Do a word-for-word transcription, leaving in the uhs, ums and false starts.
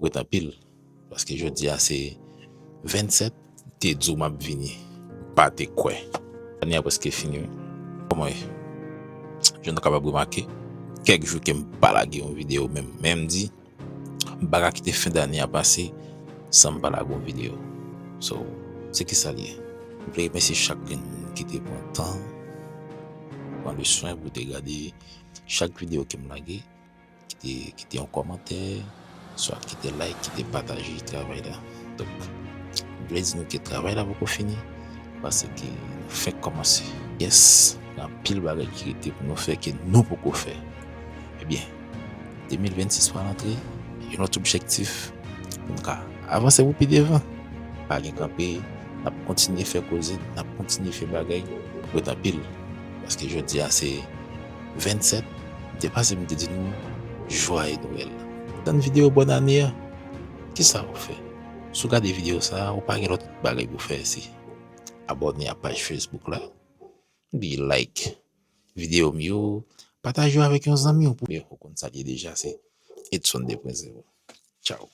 Ou ret anpil. Paske jodi a se vennsèt, te di w m ap vini. Pa te kwè. Ane a prèske fini, wi. Kòman ye? Jan nou kapab remake, kèk jou ke m pa lage yon videyo menm. Men m di, m pa ka kite fen dane a pase san m pa lage yon videyo. So, se ki sa l ye. M vle remèsye chak grenn moun ki te pran tan, pran le swen pou te gade chak videyo ke m lage, kite, kite yon kòmantè, swa kite like, kite pataje travay la. Donk, m vle di nou ke travay la poko fini, paske nou fèk kòmanse. Yes, gen anpil bagay ki rete pou nou fè ke nou poko fè. Ebyen, de mil vennsis pral antre, yon lòt objektif pou n ka avanse pou pi devan. Pa gen kanpe, n ap kontinye fè koze, n ap kontinye fè bagay. Ou ret anpil, paske jodi a se vennsèt, m te pase m te di nou jwaye Nwèl. Tann videyo bòn ane a, kisa w fè? Si w gade videyo sa a, ou pa gen lòt bagay pou fè, se abòne a paj Facebook la, epi like videyo m yo, pataje yo avèk yon zanmi w pou yo konn sa l ye deja, se Edson de pwen zewo. Tchaw.